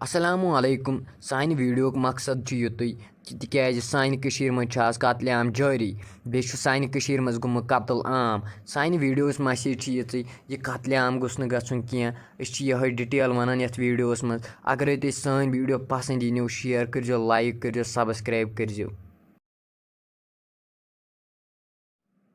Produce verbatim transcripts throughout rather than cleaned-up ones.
السلام علیکم۔ سانہِ ویڈیوُک مقصد چھُ یُتُے کہِ تِکیازِ سانہِ کٔشیٖرِ منٛز چھُ آز قتلِ عام جٲری، بیٚیہِ چھُ سانہِ کٔشیٖرِ منٛز گوٚمُت قتل عام۔ سانہِ ویڈیوَس message چھِ یِژٕے، یہِ قتلِ عام گوٚژھ نہٕ گژھُن کینٛہہ۔ أسۍ چھِ یِہوٚے detail وَنان یَتھ ویڈیوَس منٛز۔ اگر تۄہہِ سٲنۍ ویڈیو پسنٛد یِنو، share کٔرزیو، like کٔرزیو، subscribe کٔرزیو۔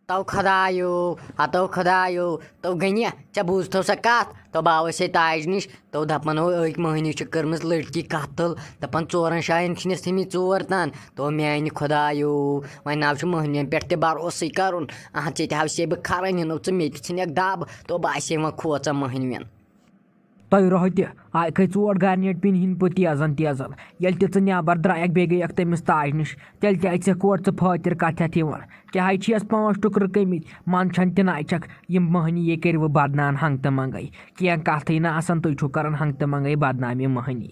تو خۄدایو، ہتو خۄدایو، تو غنیہ، ژےٚ بوٗزتھو سۄ کتھ؟ تو بہٕ آوُس ہے تاج نِش، تو دپان ہو أکۍ مٔہنی چھِ کٔرمٕژ لٔڑکی قتل، دپان ژورن جاین چھِنس تھٲمٕتۍ ژور تن۔ تو میانہِ خۄدایو، وۄنۍ نہ حظ چھُ مٔہنِوٮ۪ن پٮ۪ٹھ تہِ بھروسٕے کرُن۔ اہن، ژےٚ تہِ ہاو سے بہٕ کھران، یِنو ژٕ مےٚ تہِ ژھٕنکھ دب، تو بہٕ آسے وۄنۍ کھوژان مٔہنِوٮ۪ن۔ تۄہہِ رۄہہ تہِ آیہِ کھے ژور گارنیٹ پِنہِ ہِنٛدۍ پٲٹھۍ تیزن تیزن۔ ییٚلہِ تہِ ژٕ نٮ۪بر درٛایکھ، بیٚیہِ گٔیکھ تٔمِس تاج نِش، تیٚلہِ تہِ اَژِ ژےٚ کورِ ژٕ فٲطر کتھِ ہٮ۪تھ یِوان۔ کیٛاہ ہے چھِیَس پانٛژھ ٹُکرٕ کٔمٕتۍ، منٛد چھَن تہِ نَے چھَکھ۔ یِم مٔہنی یے کٔرِوٕ بدنام ہنٛگ تہٕ منٛگے۔ کینٛہہ کتھٕے نہٕ آسان، تُہۍ چھِو کران ہنٛگ تہٕ منٛگے بدنام یِم مٔہنی۔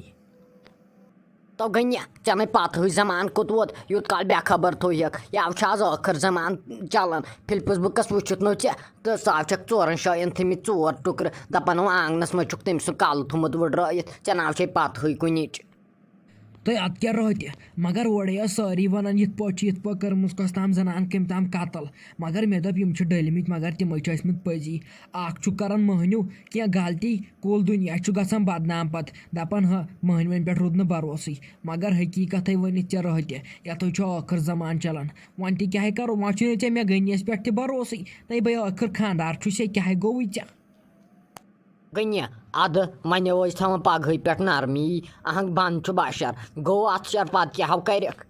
تو غنیہ، ژےٚ نے پتہٕے زمان کوٚت ووت، یوٗت کال بے خبر تھوٚوہکھ۔ یاو چھُ آز ٲخٕر زمان چلان۔ فلپس بُکس وٕچھُتھ نو ژےٚ؟ تہٕ سُہ آو چھکھ ژورن جاین تھٲمٕتۍ ژور ٹُکرٕ، دپان ہو آنگنس منٛز چھُکھ تٔمۍ سُنٛد کلہٕ تھوٚمُت وٕڈرٲیِتھ، ژےٚ ناو چھے پتہٕے کُنِچ۔ تۄہہِ اتھ کیٛاہ رٲتہِ؟ مگر اورے ٲس سٲری ونان، یِتھ پٲٹھۍ چھِ، یِتھ پٲٹھۍ کٔرمٕژ کۄس تام زنان کٔمۍ تام قتل۔ مگر مےٚ دوٚپ، یِم چھِ ڈٔلۍ مٕتۍ، مگر تِمے چھِ ٲسۍ مٕتۍ پٔزی۔ اکھ چھُ کران مٔہنیو کینٛہہ غلطی، کُل دُنیا چھُ گژھان بدنام پتہٕ، دپان، ہہ، مٔہنوٮ۪ن پٮ۪ٹھ روٗد نہٕ بھروسٕے۔ مگر حقیقتھے ؤنِتھ ژےٚ رٲتہِ، یتھے چھُ ٲخٕر زمان چلان۔ وۄنۍ تہِ کیٛاہے کرو، وۄنۍ چھُنہٕ ژےٚ مےٚ غنیس پٮ۪ٹھ تہِ بھروسٕے۔ نَے بے ٲخٕر خانٛدار چھُسے، کیٛاہے گوٚوُے ژےٚ؟ غنیہ، ادٕ وۄنۍ ٲسۍ تھاوان پگہٕے پٮ۪ٹھ نرمی، اہنگ بنٛد چھُ بشر، گوٚو اتھ شر، پتہٕ کیٛاہ ہو کرکھ؟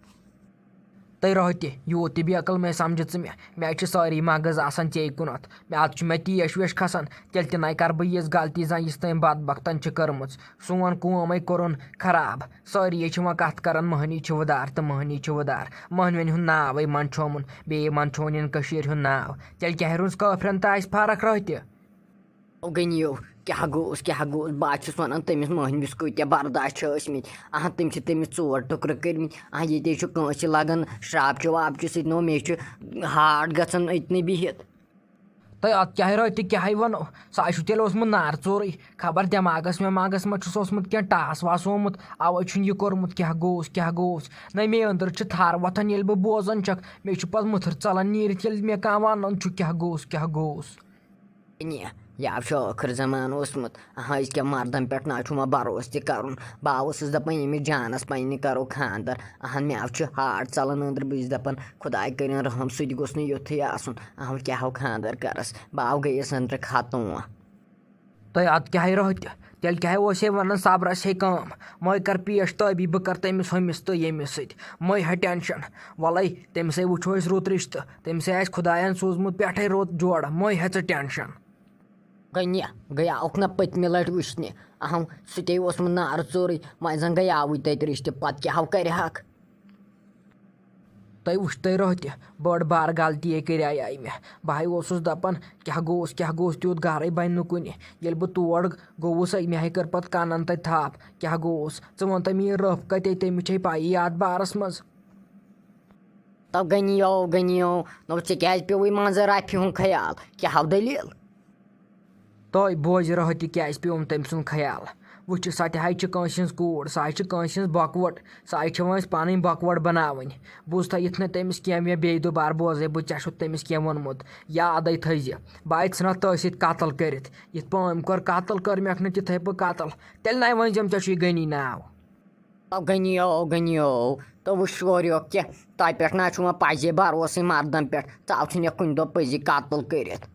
تۄہہِ رٲتہِ یوٗت تہِ بے عقل مےٚ سمجھِ ژٕ مےٚ، مےٚ چھِ سٲری مغز آسان ژے کُنتھ، مےٚ اتھ چھُ مےٚ تیش ویش کھسان، تیٚلہِ تہِ نَے کرٕ بہٕ یِژھ غلطی زن یِژھ تٔمۍ بدبختن چھِ کٔرمٕژ۔ سون قومے کوٚرُن خراب۔ سٲری چھِ وۄنۍ کتھ کران، مٔہنی چھِ وٕدار تہٕ مٔہنی چھِ وٕدار۔ مٔہنوٮ۪ن ہُنٛد ناوے منٛدچھومُن، بیٚیہِ منٛدچھون یِن کٔشیٖرِ ہُنٛد ناو۔ تیٚلہِ کیٛاہ روٗز کٲفرٮ۪ن تہٕ اَسہِ فرق رٲتہِ؟ او غنیو، کیٛاہ گوٚوس، کیٛاہ گوٚوس؟ بہٕ حظ چھُس وَنان، تٔمِس مٔہنوِس کۭتیٛاہ برداش چھِ ٲسۍمٕتۍ۔ اہن، تٔمۍ چھِ تٔمِس ژور ٹُکرٕ کٔرۍمٕتۍ۔ اہن، ییٚتہِ حظ چھُ کٲنٛسہِ لگان شرٛاپچہِ واپچہِ سۭتۍ، نو مےٚ چھُ heart گژھان أتنٕے بِہِتھ۔ تۄہہِ اَتھ کیٛاہ رٲتۍ تہِ کیٛاہے وَنو؟ سُہ آسہِ تیٚلہِ اوسمُت نارٕ ژورٕے۔ خبر دٮ۪ماغس وٮ۪ماغس ما چھُس اوسمُت کینٛہہ ٹاس واس آمُت، اَوَے چھُنہٕ یہِ کوٚرمُت۔ کیٛاہ گوٚوُس، کیٛاہ گوٚوُس؟ نہ، مے أنٛدٕر چھِ تھر وۄتھان، ییٚلہِ بہٕ بوزان چھَکھ، مےٚ چھُ پَتہٕ مٕتھٕر ژَلان نیٖرِتھ، ییٚلہِ مےٚ کانٛہہ وَنان چھُ، کیٛاہ گوٚوُس، کیٛاہ گوٚوُس؟ نہِ، یہِ آو چھُ ٲخٕر زمانہٕ اوسمُت۔ اہاں، أزکٮ۪ن مردن پٮ۪ٹھ نہ چھُ وۄنۍ بھروسہٕ تہِ کرُن۔ بہٕ اوسُس دپان، ییٚمِس جانس پننہِ کرو خاندر۔ اہن، مےٚ آو چھُ heart ژلان أنٛدرٕ، بہٕ چھُس دپان، خداے کٔرِن رحم، سُہ تہِ گوٚژھ نہٕ یُتھُے آسُن۔ اہم، کیٛاہ ہو خاندر کرس؟ بہٕ آو گٔیس أنٛدرٕ ختم۔ تۄہہِ اتھ کیٛاہ ہے رٲتۍ؟ تیٚلہِ کیٛاہ ہے اوس ہے ونان، صبرس ہے کٲم۔ مے کر پیش تٲبی، بہٕ کر تٔمِس ہُمِس تہٕ ییٚمِس سۭتۍ۔ مے ہے ٹینشن۔ ولے، تٔمِس ہے وٕچھو أسۍ رُت رشتہٕ۔ تٔمِس ہے آسہِ خداین سوٗزمُت پٮ۪ٹھے رُت جوڑ۔ مے ہے ژٕ ٹینشن۔ گٔنیہ، گٔیاوُکھ نہ پٔتمہِ لٹہِ وٕچھنہِ؟ اہم، سُہ تے اوسمُت نارٕ ژورٕے، وۄنۍ زن گٔیاوٕے تتہِ رشتہٕ، پتہٕ کیٛاہ ہو کرِہاکھ؟ تۄہہِ وٕچھ تۄہہِ رٲتہِ، بٔڑ بار غلطی ہے کریایے مےٚ۔ بہٕ ہے اوسُس دپان، کیٛاہ گوٚوُس، کیٛاہ گوٚوُس، تیُتھ گرے بنہِ نہٕ کُنہِ۔ ییٚلہِ بہٕ تور گوٚوُس، ہے، مےٚ ہے کٔر پتہٕ کنن تتہِ تھپھ۔ کیٛاہ گوٚوُس؟ ژٕ وَن تہٕ، میٛٲنۍ رٔف کتے، تٔمِس چھے پَیی یتھ بارس منٛز۔ تو گٔنِیو، گٔنِیو، نو ژےٚ کیٛازِ پیوٚوُے منٛزٕ رفہِ ہُنٛد خیال؟ کیٛاہ ہو دٔلیٖل؟ تۄہہِ بوزِ رٲتہِ کیٛازِ پیوٚوُم تٔمۍ سُنٛد خیال؟ وٕچھِ، سۄ تہِ حظ چھِ کٲنٛسہِ ہٕنٛز کوٗر، سۄ حظ چھِ کٲنٛسہِ ہٕنٛز بۄکوَٹ، سۄ حظ چھِ وۄنۍ أسۍ پَنٕنۍ بۄکوَٹ بناوٕنۍ۔ بوٗزتھا، یِتھ نہٕ تٔمِس کینٛہہ مےٚ بیٚیہِ دُبارٕ بوزے بہٕ ژےٚ چھُتھ تٔمِس کینٛہہ ووٚنمُت، یادَے تھٲیزِ۔ بہٕ ہَے ژھٕنَتھ تٔتھۍ سۭتۍ قتل کٔرِتھ، یِتھ پٲنۍ کوٚر قتل، کٔر مےٚ نہٕ تِتھَے پٲٹھۍ قتل۔ تیٚلہِ نَے ؤنۍزٮ۪م ژےٚ چھُے غنی ناو۔ او گٔنِیو، او گٔنِیو، تو وٕچھ اورٕ یورٕ کیٛاہ، تۄہہِ پٮ۪ٹھ نہ چھُ وۄنۍ پَزے بھروسٕے مردن پٮ۪ٹھ، ژٕ آو ژھٕنِکھ کُنہِ دۄہ پٔزی قتل کٔرِتھ۔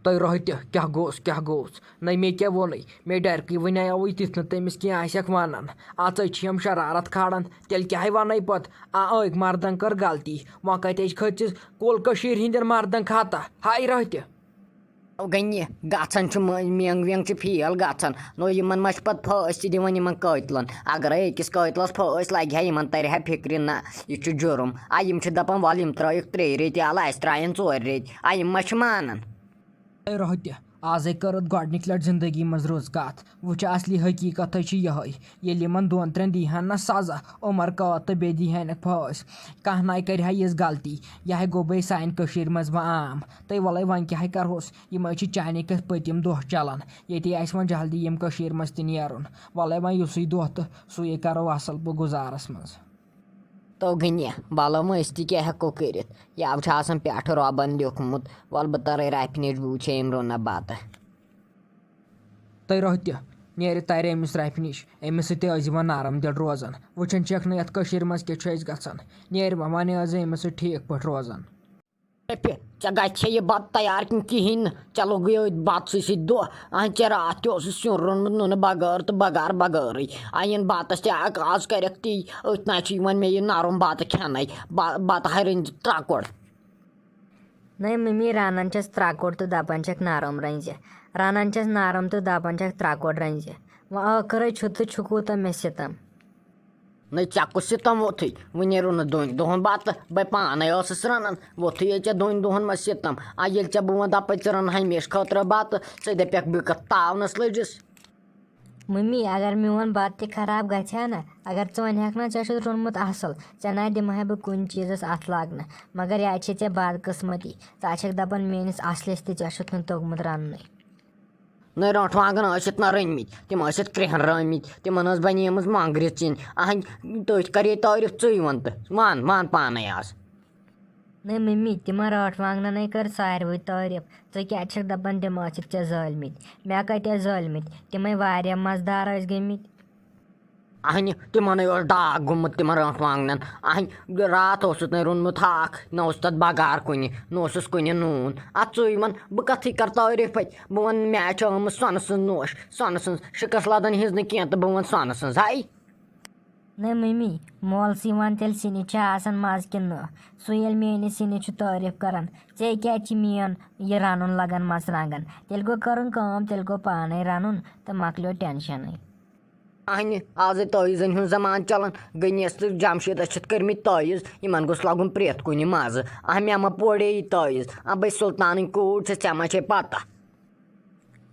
تۄہہِ رٲتہِ کیٛاہ گوٚوس، کیٛاہ گوٚوس؟ نَے مےٚ کیٛاہ ووٚنُے؟ مےٚ ڈٮ۪رکٕے وَنیٛاوُے تِتھ نہٕ تٔمِس کینٛہہ آسٮ۪کھ وَنان۔ اَژَے چھِ یِم شرارت کھالان، تیٚلہِ کیٛاہ ہے وَنَے پَتہٕ؟ آ، أکۍ مردن کٔر غلطی، وۄنۍ کَتہِ کھٔژِس کُل کٔشیٖرِ ہِنٛدٮ۪ن مردن خطا؟ ہاے رٲتہِ! گٔنہِ گژھان چھُ مٔنٛزۍ مینٛگ وینٛگ چھِ فیل گژھان۔ نو یِمن ما چھِ پتہٕ پھٲسۍ تہِ دِوان یِمن قٲتلن؟ اگرے أکِس قٲتلس پھٲسۍ لگہِ ہا، یِمن ترِ ہا فکرِ، نہ، یہِ چھُ جُرم۔ آ، یِم چھِ دپان، ولہٕ یِم ترٲیِکھ ترٛیٚیہِ ریٚتۍ یلہٕ، اسہِ ترٛایَن ژورِ ریٚتۍ۔ آ، یِم ما چھِ مانان؟ اے رۄہہ تہِ، آزے کٔرٕتھ گۄڈٕنِکۍ لٹہِ زندگی منٛز رٕژ کتھ۔ وٕچھ، اصلی حقیقت چھِ یِہے، ییٚلہِ یِمن دۄن ترٛٮ۪ن دیٖہن نہ سزا، عمر قٲد تہٕ بیٚیہِ دیٖہنکھ پھٲسۍ۔ کانٛہہ ناے کرِہا یِژھ غلطی۔ یِہے گوٚو بیٚیہِ سانہِ کٔشیٖرِ منٛز وۄنۍ عام۔ تہٕ وَلَے وۄنۍ کیٛاہ کرہوس، یِم حظ چھِ چانے کِتھ پٲٹھۍ یِم دۄہ چلان۔ ییٚتی آسہِ وۄنۍ جلدی یِم کٔشیٖرِ منٛز تہِ نیرُن۔ وَلَے وۄنۍ یُسٕے دۄہ تہٕ سُے کرو اصل پٲٹھۍ گُزارس منٛز۔ توگنیا، وَلہٕ وۄنۍ أسۍ تہِ کیٛاہ ہٮ۪کو کٔرِتھ؟ یَوٕ چھُ آسان پٮ۪ٹھٕ رۄبَن لیوٚکھمُت، وَلہٕ بہٕ تَرَے رَفہِ نِش، بہٕ وٕچھے أمۍ روٚنا بَتہٕ۔ تہٕ روٚہ تہِ نیرِ تَرِ أمِس رَفہِ نِش، أمِس سۭتۍ تہِ ٲسۍ زِ وۄنۍ نرم دِل روزان۔ وٕچھان چھَکھ نہٕ یَتھ کٔشیٖرِ منٛز کیٛاہ چھُ اَسہِ گژھان۔ نیرِ وۄنۍ، وۄنۍ ٲس زِ أمِس سۭتۍ ٹھیٖک پٲٹھۍ روزان۔ رَفہِ، ژےٚ گژھِ یہِ بَتہٕ تیار کِنہٕ کِہیٖنۍ نہٕ؟ ژےٚ لوٚگُے أتھۍ بَتہٕ سٕے سۭتۍ دۄہ۔ اَہَن، ژےٚ راتھ تہِ اوسُے سیُن روٚنمُت نُنہٕ بغٲر تہٕ بغار بغٲرٕے۔ آ، یِن بَتَس تہِ اَکھ آز کَرٮ۪کھ تی، أتھۍ نہ چھُ یِوان مےٚ یہِ نرم بَتہٕ کھٮ۪نَے۔ بَ-، بَتہٕ ہاے رٔنۍ زِ ترٛکُر۔ نٔے مٔمی رَنان چھَس ترٛکُر تہٕ دَپان چھَکھ نرم رٔنۍ زِ۔ رَنان چھَس نرم تہٕ دَپان چھَکھ ترٛکُر رٔنۍ زِ۔ وۄنۍ ٲخٕرَے چھُ تہٕ چھُ کوٗتاہ مےٚ سِتَم۔ نٔے ژےٚ کُس سِتَم ووٚتھُے؟ وۄنۍ نیرو نہٕ دۄن دۄہَن بَتہٕ، بَے پانَے ٲسٕس رَنان، ووٚتھُے یے ژےٚ دۄن دۄہَن منٛز سِتَم۔ آ، ییٚلہِ ژےٚ بہٕ وۄنۍ دَپَے ژٕ رَن ہمیشہٕ خٲطرٕ بَتہٕ، ژٕ دَپَکھ بہٕ کَتھ تاونَس لٔجِس۔ مٔمی، اگر میون بَتہٕ تہِ خراب گژھِ ہا نہ، اگر ژٕ وَنہِ ہَکھ نہ ژےٚ چھُتھ روٚنمُت اَصٕل، ژےٚ نہ دِمہٕ ہا بہٕ کُنہِ چیٖزَس اَتھ لاگنہٕ۔ مگر یہِ چھِ ژےٚ بدقٕسمتی، ژٕ چھَکھ دَپان میٲنِس اَصلِس تہِ ژےٚ چھُتھ نہٕ توٚگمُت رَننُے۔ نٔے رٲنٛٹھ وانٛگن ٲسِتھ نہ رٔنمٕتۍ، تِم ٲسِتھ کرٛیٚہن رٲومٕتۍ، تِمن ٲس بنے مٕژ مۄنٛگرِ ژِنۍ۔ اہنٛدۍ تٔتھۍ کرے تعریٖف ژٕے وَن تہٕ وَن، وَن پانے آز۔ نٔے مٔمی، تِمن رٲنٛٹھ وانٛگننے کٔر ساروٕے تعریٖف۔ ژٕ کیٛازِ چھَکھ دَپان تِم ٲسِکھ ژےٚ زٲلمٕتۍ؟ مےٚ کَتہِ ٲسۍ زٲلمٕتۍ؟ تِمے واریاہ مَزٕدار ٲسۍ گٔمٕتۍ۔ اہنہِ، تِمنٕے اوس ڈاکھ گوٚمُت تِمن رٲنٛٹھ وانٛگنن۔ اہنہِ، راتھ اوسُتھ نہٕ روٚنمُت ہاکھ، نہ اوس تتھ بگار کُنہِ، نہ اوسُس کُنہِ نوٗن۔ اتھ ژٕے وَن، بہٕ کتھٕے کرٕ تعریٖفے؟ بہٕ وَنہٕ، مےٚ چھِ آمٕژ سۄنہٕ سٕنٛز نوش، سۄنہٕ سٕنٛز، شِکس لدن ہٕنٛز نہٕ کینٛہہ، تہٕ بہٕ وَنہٕ سۄنہٕ سٕنٛز۔ ہاے! نہ مٔمی، مولسٕے وَن تیٚلہِ سِنِس چھا آسان مَزٕ کِنہٕ نہٕ؟ سُہ ییٚلہِ میٲنِس سِنِس چھُ تعریٖف کران، ژےٚ کیٛازِ چھِ میون یہِ رَنُن لگان مَژٕ رنٛگن؟ تیٚلہِ گوٚو کَرُن کٲم، تیٚلہِ گوٚو پانے رَنُن تہٕ مۄکلیو ٹینشنٕے۔ اہنہِ، آزے تٲویٖزن ہُنٛد زمانہٕ چلان۔ غنیس تہٕ جمشیدس چھِتھ کٔرمٕتۍ تٲویٖز، یِمن گوٚژھ لگُن پرٛٮ۪تھ کُنہِ مزٕ۔ اہہ، مےٚ ما پوڑے یہِ تٲویٖز؟ اَبے سلطانٕنۍ کوٗر چھِ، ژےٚ ما چھے پتہ؟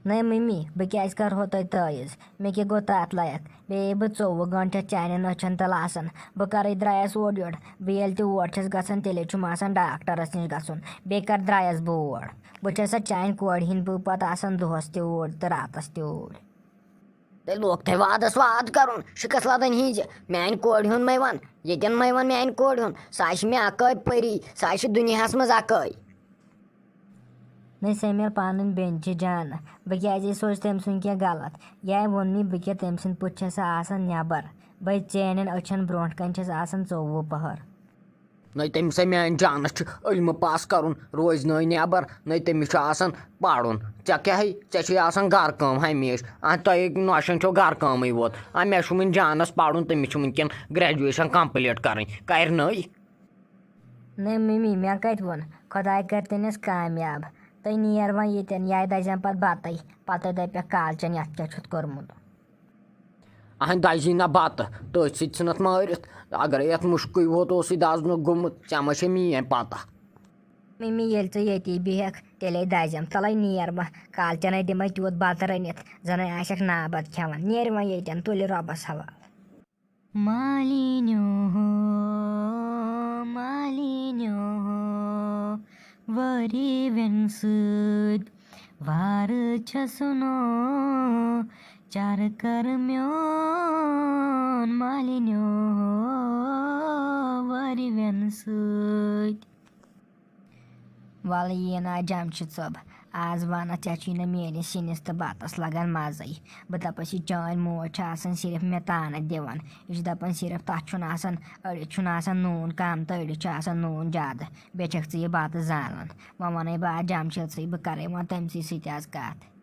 نَے مٔمی، بہٕ کیٛازِ کرہو تۄہہِ تٲویٖز؟ مےٚ کیٛاہ گوٚو تتھ لایق؟ بیٚیہِ ژوٚوُہ گٲنٛٹہٕ چھَس چانٮ۪ن أچھن تل آسان۔ بہٕ کرے درٛایس اورٕ یورٕ۔ بہٕ ییٚلہِ تہِ اور چھَس گژھان، تیٚلے چھُم آسان ڈاکٹرس نِش گژھُن۔ بیٚیہِ کر درٛایس بہٕ اور۔ بہٕ چھَسا چانہِ کورِ ہِنٛدۍ پٲٹھۍ آسان دۄہس تہِ اوٗرۍ تہٕ راتس تہِ اوٗرۍ؟ تیٚلہِ لوگ تۄہہِ وادس واد کرُن، شِکس لدن ہِنٛزِ۔ میانہِ کورِ ہُنٛد مے ون، ییٚتٮ۪ن مے ون میانہِ کورِ ہُنٛد۔ سۄ آسہِ مےٚ اکٲے پٔری، سۄ آسہِ دُنیاہس منٛز اکٲے۔ نٔے سمیر پنٕنۍ بیٚنہِ چھِ جانہٕ، بہٕ کیازے سونچہٕ تٔمۍ سُنٛد کینٛہہ غلط؟ یہِ ووٚن مےٚ، بہٕ کیٛاہ تٔمۍ سٕنٛدِ پُتھِ چھَسا آسان نٮ۪بر؟ بہٕ چانٮ۪ن أچھن برونٛٹھ کنہِ چھَس آسان ژوٚوُہ پٔہر۔ نٔے تٔمِس سا میانہِ جانس چھُ علمہٕ پاس کرُن، روزِ نٔے نٮ۪بر، نٔے تٔمِس چھُ آسان پرُن۔ ژےٚ کیٛاہ ہے؟ ژےٚ چھے آسان گرٕ کٲم ہمیشہٕ۔ آ، تۄہہِ نۄشن چھو گرٕ کٲمٕے ووت۔ آ، مےٚ چھُ وُنہِ جانس پرُن، تٔمِس چھُ وُنکٮ۪ن graduation complete کرٕنۍ۔ کرِ نٔے؟ نٔے مٔمی، مےٚ کتہِ ووٚن؟ خۄداے کرِ تٔمِس کامیاب۔ تُہۍ نیر وۄنۍ ییٚتٮ۪ن، یہِ دَزٮ۪م پتہٕ بتَے۔ پتہٕ دَپٮ۪کھ کالچن یتھ کیٛاہ چھُتھ کوٚرمُت۔ اہنٛدِ دَزی نہ بَتہٕ، تٔتھۍ سۭتۍ ژھٕنَتھ مٲرِتھ۔ اگر یَتھ مُشکٕے ووت اوسُے دَزنُک گوٚمُت، ژےٚ ما چھے میٛٲنۍ پَتہ؟ مِمی، ییٚلہِ ژٕ ییٚتی بیٚہکھ، تیٚلے دَزٮ۪م۔ تَلَے نیر وۄنۍ، کالچَنَے دِمَے تیوٗت بَتہٕ رٔنِتھ، زَنَے آسٮ۪کھ نابَد کھٮ۪وان۔ نیر وۄنۍ ییٚتٮ۪ن، تُلہِ رۄبَس حوالہٕ۔ مالِنیو ہو، مالِنیو ہو، وٲرِوٮ۪ن سۭتۍ وارٕ چھَس نو چار کر میون مالِنیو وٲرِوٮ۪ن سۭتۍ۔ وَلہٕ یِیِن آز جَمشیٖد صٲب، آز وَنَتھ ژےٚ چھُے نہٕ میٛٲنِس سِنِس تہٕ بَتَس لَگان مَزَے۔ بہٕ دَپَس، یہِ چٲنۍ موج چھِ آسان صرف مےٚ تانَتھ دِوان۔ یہِ چھِ دَپان صرف تَتھ چھُنہٕ آسان، أڑِس چھُنہٕ آسان نوٗن کَم تہٕ أڑِس چھُ آسان نوٗن زیادٕ۔ بیٚیہِ چھَکھ ژٕ یہِ بَتہٕ زالان۔ وۄنۍ وَنَے بہٕ آز جَمشیٖد صٲبٕے، بہٕ کَرَے وۄنۍ تٔمۍ سٕے سۭتۍ آز کَتھ۔